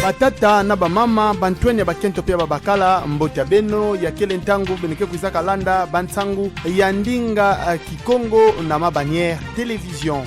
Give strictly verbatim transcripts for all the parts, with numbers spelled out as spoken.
Batata na bamama, bantwenya ya bakento pe ya babakala, mbote ya beno. Ya kele ntangu beno ke kwizaka landa bansangu ya ndinga, eh, Kikongo na Ma Bannière Télévision.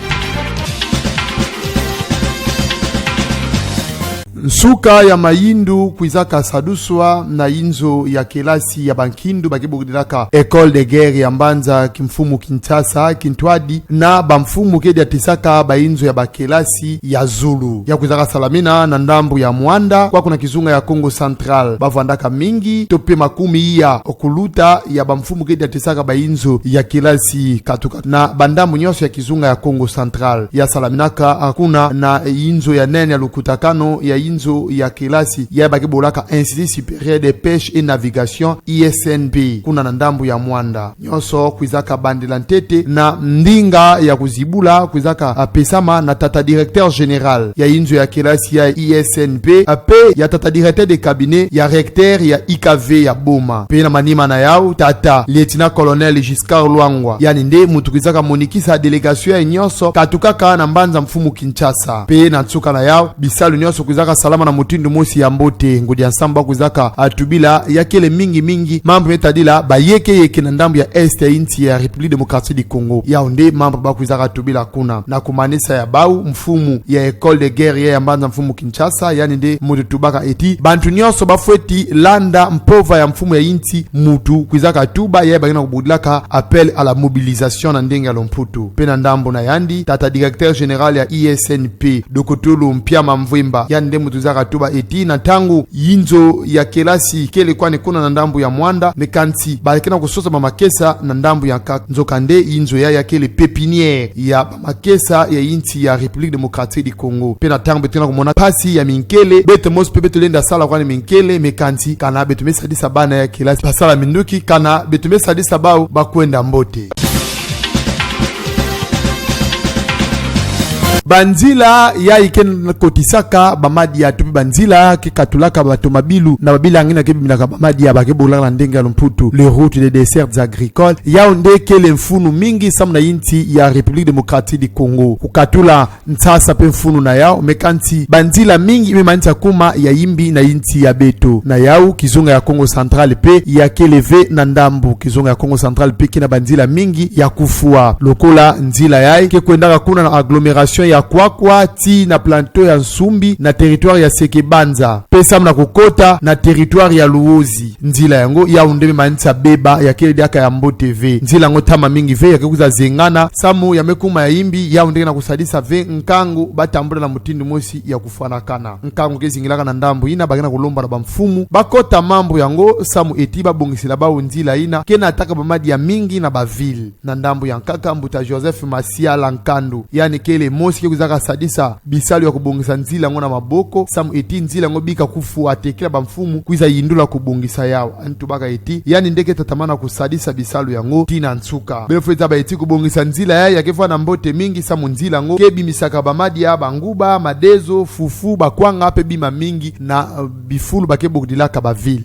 Nsuka ya mayindu kwizaka saduswa na yinzo ya kelasi ya bankindu ba ke bokudilaka École de Guerre ya mbanza kimfumu Kinshasa, kintwadi na bamfumu ke diatisaka bayinzo ya bakelasi ya zulu. Ya kwizaka salamina na ndambu ya Muanda, kwaku na kizunga ya Kongo Central. Bavwandaka mingi, to pe makumi iya kuluta ya bamfumu ke diatisaka bayinzo ya kelasi katuka na bandambu nyonso ya kizunga ya Kongo Central. Ya salaminaka, ah, kuna na yinzo ya nene ya lukutakanu ya yinzo ya kelasi ya ba ke bolaka Institut Supérieur de Pêche et Navigation, I S N P, kuna na ndambu ya Muanda. Nyonso kwizaka bandila ntete na ndinga ya kuzibula kwizaka, ah, pesama na tata directeur général ya yinzo ya kelasi ya I S N P, ah, pe ya tata directeur de cabinet ya recteur ya I K V ya Boma. Pe na manima na yau, tata lieutenant-colonel Giscard Lwangwa, yandi nde muntu kwizaka monikisa délégation yayi nyonso katukaka na mbanza mfumu Kinshasa. Pe na nsuka na yau, bisalu nyonso kwizaka salama na mutindu mosi ya mbote. Ngudi ya nsambu ba kwizaka tubila ya kele mingi mingi mambu me tadila bayekeyeke na ndambu ya est ya insi ya République Démocratique du Congo. Yau nde mambu ba kwizaka tubila kuna. Na kumanisa ya bau, mfumu ya École de Guerre ya mbanza mfumu Kinshasa, yandi nde muntu tubaka eti bantu nyonso bafweti landa mpova ya mfumu ya insi, muntu kwizaka tuba, ya ba ke na kubokudilaka appel à la mobilisation na ndinga ya lumputu. Pe na ndambu na yandi, tata directeur général ya I S N P, Dokotolo Mpiama Mvwemba, yandi nde muntu kwizaka tuba eti na ntangu yinzo ya kelasi kele kwani kuna na ndambu ya Muanda, mais kansi ba ke na kusosa bamakesa na ndambu ya nkaka. Nzokande yinzo yayi ya kele pépinière ya bamakesa ya insi ya République Démocratique du Congo. Pe na ntangu beto ke na kumona mpasi ya minkele, beto mosi pe beto lenda sala kwani minkele, mais kansi kana beto me sadisa bana ya kelasi basala minduki, kana beto me sadisa bau ba kwenda mbote. Banzila yayi ke kotisaka bamadia, to pe banzila ke katulaka batomabilu na babila ngina ke biminaka bamadia, ba ke bokudilaka na ndinga ya lumputu les routes et les dessertes agricoles, yau nde kele mfunu mingi samu na insi ya République Démocratique du Congo. Kukatula nsasa pe mfunu na yau, mais kansi banzila mingi me manisa kuma ya imbi na insi ya beto. Na yau, kizunga ya Kongo Central pe ya kele ve na ndambu. Kizunga ya Kongo Central pe kina banzila mingi ya kufwa. Lokola nzila yayi ke kwendaka kuna na agglomération ya Kwakwa tii na plateau ya Nsumbi na territoire ya Seke-Banza, pe samu na kukota na territoire ya Luozi. Nzila yango yau nde me manisa beba ya kele diaka ya mbote ve. Nzila yango ntama mingi ve ya ke kwiza zengana, samu ya me kuma ya imbi, yau nde ke na kusadisa ve nkangu ba tambula na mutindu mosi ya kufwanakana. Nkangu ke zingilaka na ndambu yina, ba ke na kulomba na bamfumu ba kota mambu yango samu eti ba bongisila bau nzila yina ke nataka bamadia mingi na baville. Na ndambu ya nkaka, mbuta Joseph Masiala Nkandu, yandi kele mosi ke kwizaka sadisa bisalu ya kubongisa nzila yango na maboko, samu eti nzila yango bika kufwa, tekila bamfumu kwiza yindula kubongisa yau. Yandi tubaka eti yandi nde ke tatamana kusadisa bisalu yango tii na nsuka. Beno fweti zaba eti kubongisa nzila yayi ya ke vwanda mbote mingi, samu nzila yango ke bimisaka bamadia, banguba, madezo, fufu, bakwanga pe bima mingi na, eh, bifulu ba ke bokudilaka baville.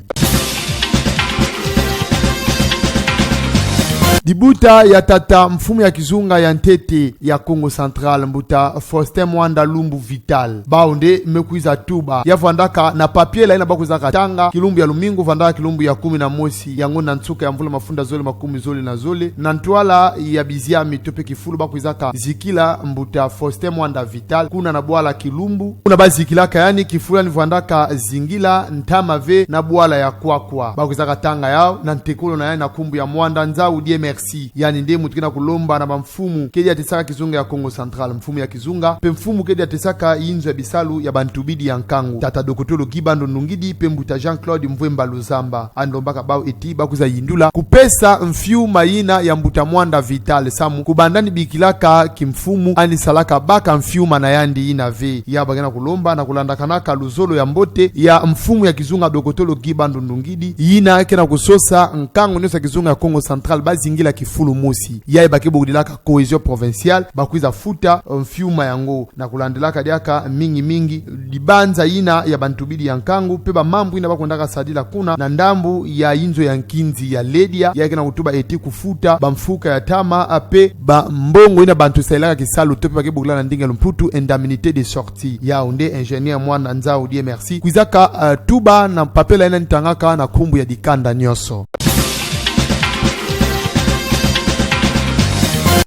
Dibuta ya tata mfumu ya kizunga ya ntete ya Kongo Central, mbuta Faustin Muanda Lumbu Vital, bau nde me kwiza tuba. Ya vwandaka na papier la yina ba kwizaka tanga kilumbu ya lumingu, vwandaka kilumbu ya kumi na mosi ya ngonda nsuka ya mvula mafunda zole makumi zole na zole, na ntwala ya biziami to pe kifulu ba kwizaka zikila mbuta Faustin Muanda Vital kuna na bwala Kilumbu. Kuna ba zikilaka yandi, kifulu yandi vwandaka zingila ntama ve na bwala ya Kwakwa. Ba kwizaka tanga yau na ntekolo na yandi na nkumbu ya Muanda Nzau Dieu Merci. Yandi nde muntu ke na kulomba na bamfumu ke diatisaka kizunga ya Kongo Central, mfumu ya kizunga, pe mfumu ke diatisaka yinzo ya bisalu ya bantubidi ya nkangu, tata Dokotolo Guy Bandu Ndungidi pe mbuta Jean-Claude Mvwemba Luzamba. Yandi lombaka bau eti ba kwiza yindula kupesa mfiuma yina ya mbuta Muanda Vital, samu kubanda yandi bikilaka kimfumu, yandi salaka baka mfiuma na yandi yina ve. Yau ba ke na kulomba na kulandakanaka luzolo ya mbote ya mfumu ya kizunga Dokotolo Guy Bandu Ndungidi, yina ke na kusosa nkangu nyonso ya kizunga ya Kongo Central ba zingi kila kifulu mosi. Yayi ba ke bokilaka cohésion provinciale, ba kwiza futa, eh, mfiuma yango. Na kulandilaka diaka mingi mingi, dibanza yina ya bantu bidi ya nkangu, pe bamambu yina ba kwendaka sadila kuna, na ndambu ya inzo ya nkinzi ya Ledia, yayi ke na kutuba eti kufuta bamfuka ya ntama, a, pe bambongo yina bantu sadilaka kisalu to pe ba ke bokila na ndinga lumputu indemnité de sortie. Yau nde ingénieur Muanda Nzau Dieu Merci kwizaka, eh, tuba na papela yina ni tangaka na nkumbu ya dikanda nyonso.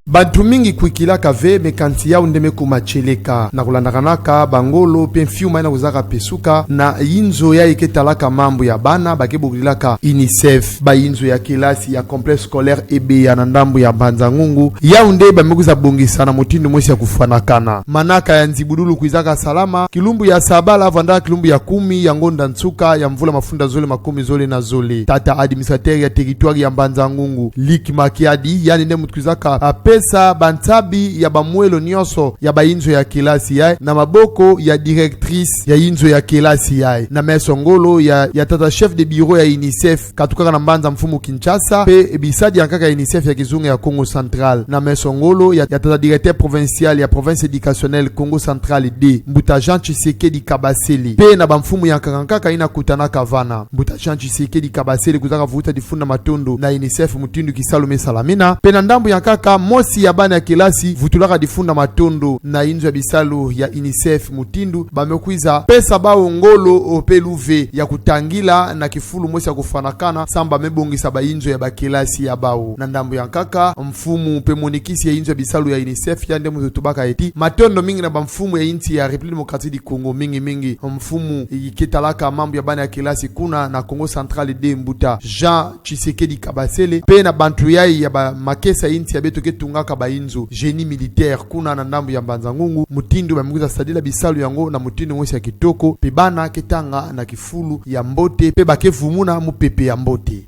Bantu mingi kwikilaka ve, mais kansi yau nde me kuma tieleka. Na kulandakanaka bangolo pe mfiuma yina kwizaka pesuka na inzo yayi ke talaka mambu ya bana, ba ke bokilaka UNICEF, ba inzo ya kelasi ya complexe scolaire Ebeya na ndambu ya Mbanza-Ngungu, yau nde ba me kwiza bongisa na mutindu mosi ya kufwanakana. Manaka ya nzibudulu kwizaka salama kilumbu ya sabala, vanda kilumbu ya kumi ya ngonda nsuka ya mvula mafunda zole makumi zole na zole. Tata administrateur ya territoire ya Mbanza-Ngungu, Luc Makiadi, yandi nde muntu kwizaka, a, pesa bansabi ya bamwelo nyonso ya ba inzo ya kelasi yayi na maboko ya directrice ya inzo ya kelasi yayi, na meso ngolo ya, ya tata chef de bureau ya UNICEF katukaka na mbanza mfumu Kinshasa, pe bisadi ya nkaka ya UNICEF ya kizunga ya Kongo Central, na meso ngolo ya, ya tata directeur provincial ya province éducationnelle Kongo Central deux, mbuta Jean Tshisekedi Kabasele, pe na bamfumu ya nkaka nkaka yina kutanaka vana. Mbuta Jean Tshisekedi Kabasele kwizaka vuta difunda matondo na UNICEF mutindu kisalu me salamina. Pe na ndambu ya nkaka, mosi ya bana ya kelasi vutulaka difunda matondo na inzo ya bisalu ya UNICEF mutindu ba me kwiza pesa bau ngolo, o, pe luve ya kutangila na kifulu mosi ya kufwanakana, samu ba me bongisa ba inzo ya ba kelasi ya bau. Na ndambu ya nkaka, mfumu pe monikisi ya inzo ya bisalu ya UNICEF, yandi nde muntu tubaka eti matondo mingi na bamfumu ya insi ya République Démocratique du Congo, mingi mingi mfumu yayi ke talaka mambu ya bana ya kelasi kuna na Kongo Central deux, mbuta Jean Tshisekedi Kabasele, pe na bantu yayi ya ba makesa ya insi ya beto ke tungaka ba inzo, génie militaire, kuna na ndambu ya Mbanza-Ngungu, mutindu ba me kwiza sadila bisalu yango na mutindu mosi ya kitoko, pe bana ke tanga na kifulu ya mbote, pe ba ke vumuna mupepe ya mbote.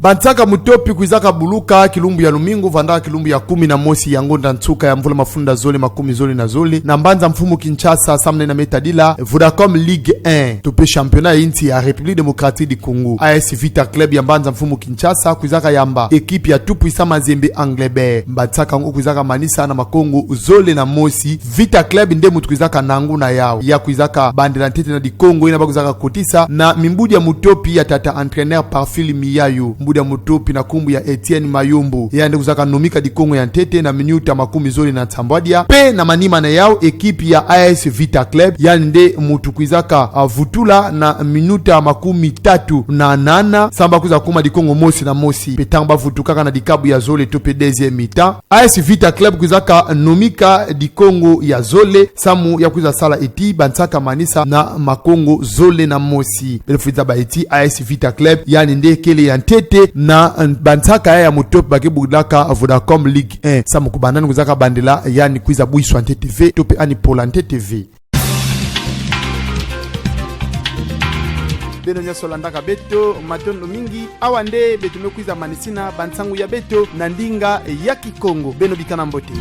Bansaka mutopi kwizaka buluka kilumbu ya lumingu, vanda kilumbu ya kumi na mosi ya ngonda nsuka ya mvula mafunda zole makumi zole na zole, na mbanza mfumu Kinshasa, samu na yina me tadila Vodacom Ligue un, to pe championnat ya insi ya République Démocratique du Congo. A S Vita Club ya mbanza mfumu Kinshasa kwizaka yamba équipe ya Tout Puissant Mazembe Englebert. Bansaka yango kwizaka manisa na makongo zole na mosi. Vita Club nde muntu kwizaka nangu na yau. Ya kwizaka bandela ntete na dikongo yina ba kwizaka kotisa na mimbudi ya mutopi ya tata entraîneur Pamphile Miyayo, mbudi ya mutopi na nkumbu ya Etienne Mayombo, yandi kwizaka nomika dikongo ya ntete na minuta makumi zole na nsambwadia. Pe na manima na yau, équipe ya A S Vita Club, yandi nde muntu kwizaka, a, vutula na minuta makumi tatu na nana, samu ba kwiza kuma dikongo mosi na mosi. Pe ntangu ba vutukaka na dikabu ya zole to pe deuxième mi-temps, A S Vita Club kwizaka nomika dikongo ya zole, samu ya kwiza sala eti bansaka manisa na makongo zole na mosi. Beno fwiza bâ eti A S Vita Club yandi nde kele ya ntete na, eh, bansaka ya ya mutopi ba ke bokilaka Vodacom Ligue un. Samu kubanda ni kwizaka bandela, yandi kwiza bwiswa ntete ve, to pe yandi pola ntete ve. Beno nyonso landaka beto, matondo mingi. Awa nde beto me kwiza manisina bansangu ya beto na ndinga ya Kikongo. Beno bikana mbote.